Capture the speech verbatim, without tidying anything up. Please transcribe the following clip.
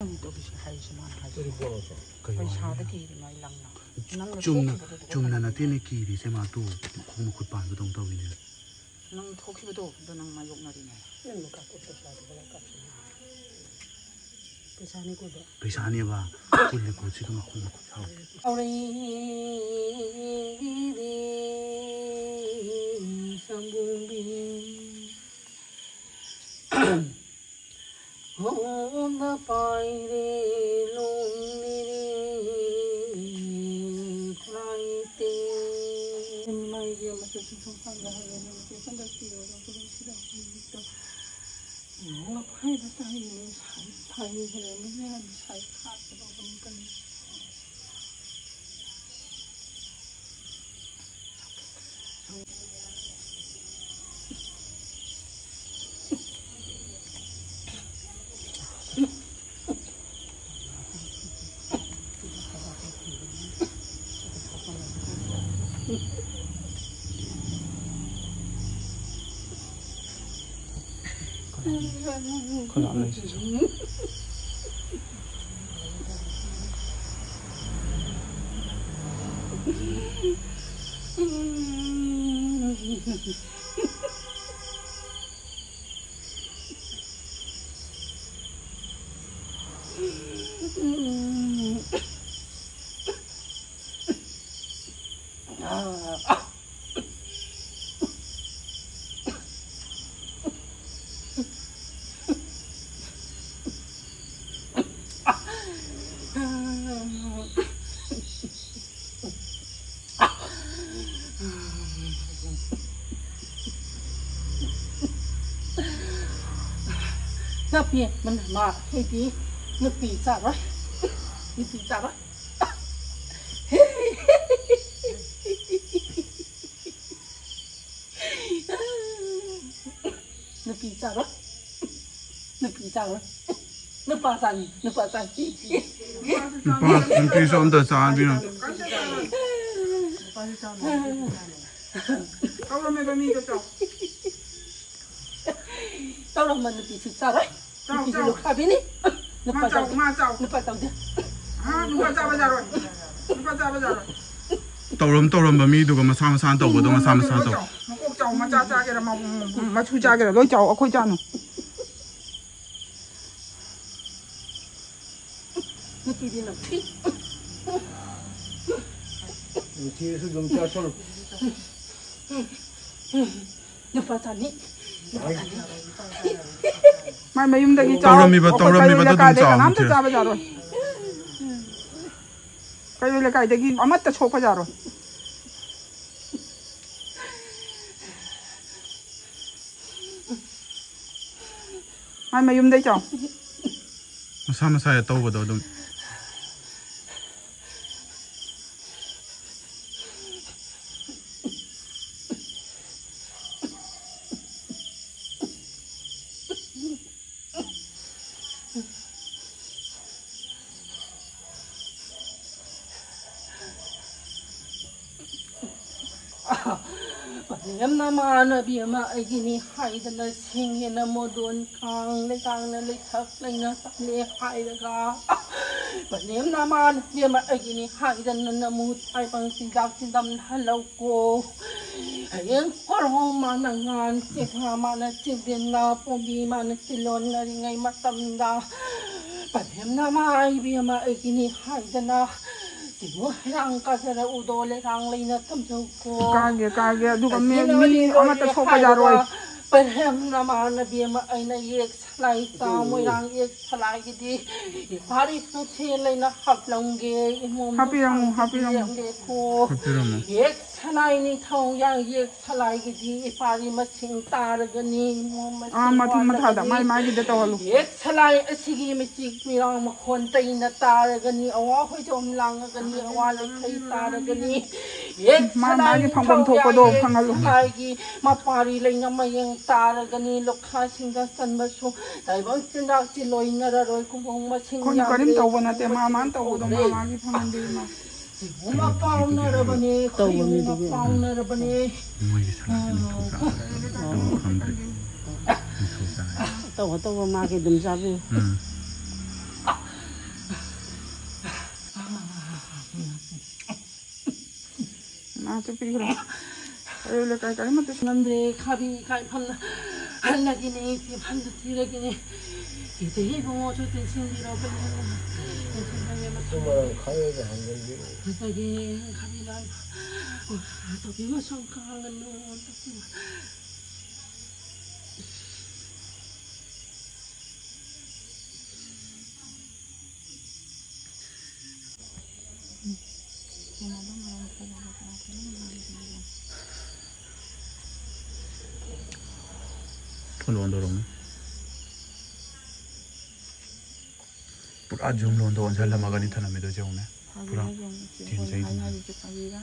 ꯀꯩꯅꯣ ꯇꯧꯔꯤꯁꯦ ꯍꯥꯏꯔꯤꯁꯦ ꯃꯥꯅ ꯍꯥꯏꯁꯦ꯫ ꯀꯔꯤ ꯄꯣꯠꯅꯣ ꯁꯦ? ꯀꯩ ꯄꯩꯁꯥꯗ ꯋꯥꯔꯤꯅꯣ? ꯀꯤꯔꯤꯅꯣ ꯑꯩ ꯂꯪꯅ꯫ ꯅꯪꯅ ꯆꯨꯝꯅ, ꯊꯣꯛꯈꯤꯕꯗꯨꯗ ꯆꯨꯝꯅ ꯅꯠꯇꯦꯅꯦ ꯀꯤꯔꯤꯁꯦ, ꯃꯥ ꯇꯨ ꯃꯈꯣꯡ ꯃꯈꯨꯠ ꯄꯥꯟꯕꯗꯧꯅ ꯇꯧꯋꯤꯅꯦ꯫ ꯅꯪ ꯊꯣꯛꯈꯤꯕꯗꯣ ꯑꯗꯣ ꯅꯪ ꯃꯥꯌꯣꯛꯅꯔꯤꯅꯦ꯫ ꯅꯪ ꯀꯥꯞꯄꯣ, ꯄꯩꯁꯥꯗꯨ ꯈꯔ ꯀꯥꯞꯁꯤꯅꯦ꯫ ꯄꯩꯁꯥꯅꯤꯀꯣ ꯑꯗꯣ꯫ ꯄꯩꯁꯥꯅꯦꯕ꯫ ꯀꯨꯜꯂꯤ ꯀꯨꯜꯁꯤꯗ ꯃꯈꯣꯡ ꯃꯈꯨꯠ ꯁꯥꯎ꯫ ꯀꯥꯎꯔꯦ꯫ ꯁꯝꯕꯨꯡꯕꯤ꯫ ꯍꯣꯝꯅ ꯄꯥꯏꯔꯦ ꯂꯣꯡꯂꯤꯔꯤ ꯈꯨꯔꯥꯏꯇꯦ꯫ ꯃꯥꯏꯒꯤ ꯑꯃꯁꯨ ꯁꯨꯝ ꯁꯨꯝ ꯈꯪꯗ ꯍꯥꯏꯕꯅꯤ, ꯃꯁꯤ ꯍꯟꯗꯛꯀꯤ ꯑꯣꯏꯔꯣ ꯈꯨꯗꯤꯡꯁꯤꯗ ꯍꯧꯖꯤꯛꯇ ꯉꯥꯎꯕ ꯍꯥꯏꯕ ꯇꯥꯏꯅꯦ, ꯁꯥꯏ ꯐꯥꯏꯈ꯭ꯔꯦ, ꯃꯤꯅ ꯁꯥꯏ ꯈꯥꯠꯄꯗꯣ ꯑꯗꯨꯝ ꯀꯔꯤ ꯈꯣꯏ ꯂꯥꯛꯑꯝꯃꯦ ꯁꯤꯁꯨ꯫ ꯅꯨꯄꯤ ꯃꯟ-, ꯃꯥ ꯅꯨꯄꯤ, ꯅꯨꯄꯤ ꯆꯥꯔꯣꯏ꯫ ꯅꯨꯄꯤ ꯆꯥꯔꯣꯏ꯫ ꯅꯨꯄꯤ ꯆꯥꯔꯣꯏ꯫ ꯅꯨꯄꯤ ꯆꯥꯔꯣꯏ꯫ ꯅꯨꯄꯥ ꯆꯥꯅꯤ꯫ ꯅꯨꯄꯥ ꯆꯥꯅꯤ꯫ ꯅꯨꯄꯥ, ꯅꯨꯄꯤꯁꯨ ꯑꯝꯇ ꯆꯥꯍꯟꯕꯤꯔꯝ꯫ ꯀꯧꯔꯝꯃꯦꯕ ꯃꯤꯗꯣ ꯆꯥꯎ꯫ ꯇꯧꯔꯝꯕ ꯅꯨꯄꯤꯁꯨ ꯆꯥꯔꯣꯏ꯫ ꯆꯥꯎ, ꯅꯨꯄꯤꯁꯨ ꯆꯥꯎ꯫ ꯂꯨꯈꯥꯕꯤꯅꯤ꯫ ꯃꯥ ꯆꯥꯎ, ꯃꯥ ꯆꯥꯎ꯫ ꯅꯨꯄꯥ ꯆꯥꯎꯗꯦ꯫ ꯍꯥ? ꯅꯨꯄꯥ ꯆꯥꯕ ꯌꯥꯔꯣꯏ꯫ ꯅꯨꯄꯥ ꯆꯥꯕ ꯌꯥꯔꯣꯏ꯫ ꯇꯧꯔꯝ ꯇꯧꯔꯝꯕ ꯃꯤꯗꯨꯒ ꯃꯁꯥ ꯃꯁꯥꯅ ꯇꯧꯕꯗꯣ ꯃꯁꯥ ꯃꯁꯥꯅ ꯇꯧ꯫ ꯃꯀꯣꯛ ꯆꯥꯎ, ꯃꯆꯥ ꯆꯥꯒꯦꯔꯥ, ꯃ-, ꯃ-, ꯃꯁꯨ ꯆꯥꯒꯦꯔꯥ, ꯂꯣꯏ ꯆꯥꯎ, ꯑꯩꯈꯣꯏ ꯆꯥꯅꯨ꯫ ꯅꯨꯄꯤꯗꯤ ꯅꯝꯊꯤ꯫ ꯅꯨꯡꯊꯤꯜꯁꯨ ꯑꯗꯨꯝ ꯆꯥꯁꯜꯂꯨ꯫ ꯅꯨꯄꯥ ꯆꯥꯅꯤ꯫ ꯅꯨꯄꯥ ꯆꯥꯅꯤ꯫ ꯃꯥꯏ ꯃꯌꯨꯝꯗꯒꯤ ꯆꯥꯎ꯫ ꯇꯧꯔꯝꯃꯤꯕ, ꯑꯩꯈꯣꯏ ꯇꯧꯔꯝꯃꯤꯕꯗꯣ ꯑꯗꯨꯝ ꯂꯩꯀꯥꯏꯗ ꯆꯥꯎ, ꯀꯅꯥꯝꯇ ꯅꯨꯡꯊꯤꯜ꯫ ꯆꯥꯕ ꯌꯥꯔꯣꯏ꯫ ꯀꯩꯔꯣꯏ ꯂꯩꯀꯥꯏꯗꯒꯤ ꯑꯃꯠꯇ ꯁꯣꯛꯄ ꯌꯥꯔꯣꯏ꯫ ꯃꯥꯏ ꯃꯌꯨꯝꯗꯩ ꯆꯥꯎ꯫ ꯃꯁꯥ ꯃꯁꯥ ꯇꯧꯕꯗꯣ ꯑꯗꯨꯝ꯫ ꯄꯂꯦꯝ ꯅꯃꯥꯟꯅꯕꯤ ꯑꯃ ꯑꯩꯒꯤꯅꯤ ꯍꯥꯏꯗꯅ ꯁꯤꯡ ꯍꯦꯟꯅ ꯃꯣꯗꯣꯟ ꯀꯥꯡ ꯂꯩꯀꯥꯡꯅ ꯂꯩꯊꯛ ꯂꯩꯅ ꯆꯠꯂꯦ ꯍꯥꯏꯔꯒ, ꯄꯂꯦꯝ ꯅꯃꯥꯟꯅꯕꯤ ꯑꯃ ꯑꯩꯒꯤꯅꯤ ꯍꯥꯏꯗꯅ ꯅꯃꯨ ꯊꯥꯏꯕꯪ ꯆꯤꯟꯖꯥꯛ ꯆꯤꯟꯗꯝ ꯍꯜꯂꯧꯀꯣ꯫ ꯍꯌꯦꯡ ꯀꯣꯔꯧ ꯃꯥꯅ ꯉꯥꯟ, ꯆꯦꯛꯃꯥ ꯃꯥꯅ ꯆꯤꯟꯗꯤꯟꯅ, ꯄꯣꯝꯕꯤ ꯃꯥꯅ ꯆꯤꯜꯂꯣꯟꯅꯔꯤꯉꯩ ꯃꯇꯝꯗ, ꯄꯂꯦꯝ ꯅꯃꯥꯟꯅꯕꯤ ꯑꯃ ꯑꯩꯒꯤꯅꯤ ꯍꯥꯏꯗꯅ ꯁꯤꯕꯨ ꯍꯩꯔꯥꯡ ꯀꯥꯖꯔꯛꯎꯗꯣ ꯂꯩꯔꯥꯡ ꯂꯩꯅ ꯊꯝꯖꯧꯀꯣ꯫ ꯀꯥꯒꯦ, ꯀꯥꯒꯦ꯫ ꯑꯗꯨꯒ ꯃꯤ, ꯑꯁꯤꯅ ꯃꯤ ꯂꯣꯏꯔꯦ ꯑꯃꯠꯇ ꯁꯣꯛꯄ ꯍꯥꯏꯔꯒ ꯌꯥꯔꯣꯏ꯫ ꯄꯔꯦꯝ ꯅꯃꯥꯟꯅꯕꯤ ꯑꯃ ꯑꯩꯅ ꯌꯦꯛ ꯁꯂꯥꯏ ꯆꯥ ꯃꯣꯏꯔꯥꯡ ꯌꯦꯛ ꯁꯂꯥꯏꯒꯤꯗꯤ ꯏꯄꯥꯔꯤ ꯁꯨꯡꯁꯦ ꯂꯩꯅ ꯍꯥꯞꯂꯝꯒꯦ꯫ ꯏꯃꯣꯝ ꯍꯥꯞꯄꯤꯔꯝꯃꯨ, ꯃꯁꯥꯡ ꯍꯥꯞꯄꯤꯔꯝꯃꯨ꯫ ꯄꯤꯕꯤꯔꯝꯒꯦꯀꯣ꯫ ꯍꯥꯞꯄꯤꯔꯝꯃꯨ꯫ ꯌꯦꯛ ꯁꯂꯥꯏ ꯅꯤꯡꯊꯧ ꯌꯥꯡ ꯌꯦꯛ ꯁꯂꯥꯏꯒꯤꯗꯤ ꯏꯄꯥꯔꯤ ꯃꯁꯤꯡ ꯇꯥꯔꯒꯅꯤ꯫ ꯏꯃꯣꯝ ꯃꯁꯤꯡ ꯑꯥ, ꯃꯊꯪ ꯃꯊꯥꯗ ꯇꯥꯔꯒꯅꯤ꯫ ꯃꯥꯏ ꯃꯥꯒꯤꯗ ꯇꯧꯍꯜꯂꯨ꯫ ꯌꯦꯛ ꯁꯂꯥꯏ ꯑꯁꯤꯒꯤ ꯃꯤꯆꯤꯛ ꯃꯤꯔꯥꯡ ꯃꯈꯣꯟ ꯇꯩꯅ ꯇꯥꯔꯒꯅꯤ, ꯑꯋꯥ ꯍꯣꯏꯖꯣꯝ ꯂꯥꯡꯉꯒꯅꯤ, ꯑꯋꯥ ꯂꯩꯈꯩ ꯇꯥꯔꯒꯅꯤ꯫ ꯌꯦꯛ ꯃꯥ ꯁꯂꯥꯏ ꯃꯥꯒꯤ ꯐꯪꯐꯝ ꯅꯤꯡꯊꯧ ꯊꯣꯛꯄꯗꯣ ꯌꯥꯡ ꯌꯦꯛ ꯐꯪꯍꯜꯂꯨ꯫ ꯁꯂꯥꯏꯒꯤ ꯃꯄꯥꯔꯤ ꯂꯩꯅ ꯃꯌꯦꯡ ꯇꯥꯔꯒꯅꯤ, ꯂꯣꯛꯈꯥꯁꯤꯡꯗ ꯆꯟꯕꯁꯨ ꯇꯥꯏꯕꯪ ꯆꯤꯟꯖꯥꯛꯇꯤ ꯂꯣꯏꯅꯔꯔꯣꯏ, ꯈꯨꯡꯒꯪ ꯃꯁꯤꯡ ꯑꯩꯈꯣꯏꯅ ꯀꯔꯤꯝ ꯌꯥꯝꯗ꯭ꯔꯦ, ꯇꯧꯕ ꯅꯠꯇꯦ, ꯃꯥ ꯃꯥꯅ ꯇꯧꯕꯗꯣ ꯃꯥ ꯎꯔꯦ꯫ ꯃꯥꯒꯤ ꯐꯪꯍꯟꯕꯤꯔꯤꯃ꯫ ꯁꯤꯒꯨꯝꯕ ꯄꯥꯎꯅꯔꯕꯅꯦ, ꯇꯧꯕ ꯈꯨꯗꯤꯡꯃꯛ ꯃꯤꯗꯨꯒꯤ꯫ ꯄꯥꯎꯅꯔꯕꯅꯦ꯫ ꯃꯣꯏꯒꯤ ꯁꯂꯥꯏꯁꯦ ꯅꯤꯡꯊꯧ ꯆꯥꯕ ꯑꯗꯨ ꯈꯪꯗ꯭ꯔꯦ꯫ ꯅꯤꯡꯊꯧ ꯆꯥꯕ꯫ ꯇꯧꯕ ꯇꯧꯕ ꯃꯥꯒꯤ ꯑꯗꯨꯝ ꯆꯥꯕꯤꯌꯨ꯫ ꯎꯝ꯫ ꯑꯥ, ꯆꯠꯄꯤꯈ꯭ꯔꯣ꯫ ꯑꯩ ꯂꯩꯀꯥꯏ ꯀꯔꯤꯃꯠꯇ ꯉꯝꯗ꯭ꯔꯦ꯫ ꯈꯥꯕꯤ ꯀꯥꯏꯐꯝꯗ ꯍꯜꯂꯒꯤꯅꯦ, ꯏꯐꯝꯗ ꯊꯤꯔꯒꯤꯅꯦ꯫ ꯏꯇꯩ ꯏꯕꯨꯡꯉꯣꯁꯨ ꯇꯤꯟꯁꯤꯟꯕꯤꯔꯣ, ꯀꯩꯅꯣ꯫ ꯇꯤꯟꯁꯤꯟꯕꯤꯔꯣ꯫ ꯑꯗꯒꯤ ꯈꯥꯕꯤ ꯂꯥꯟ ꯇꯧꯕꯤꯃ ꯁꯨꯝ ꯈꯥꯡꯒꯅꯨ꯫ ꯂꯣꯟꯗꯧꯔꯝꯃꯤ꯫ ꯄꯨꯔꯥ ꯖꯨꯝ ꯂꯣꯟꯗ ꯑꯣꯟꯁꯤꯜꯂꯝꯃꯒꯅꯤ ꯊꯅꯝꯃꯤꯗꯣ ꯌꯦꯡꯉꯨꯅꯦ꯫ ꯄꯨꯔꯥ ꯐꯥꯒꯤꯔ ꯌꯦꯡꯉꯨ, ꯏꯆꯦ ꯇꯤꯟ ꯍꯣꯏ ꯆꯩꯗꯨꯅ꯫ ꯍꯥꯏꯅꯔꯤꯁꯦ ꯐꯥꯒꯤꯔ?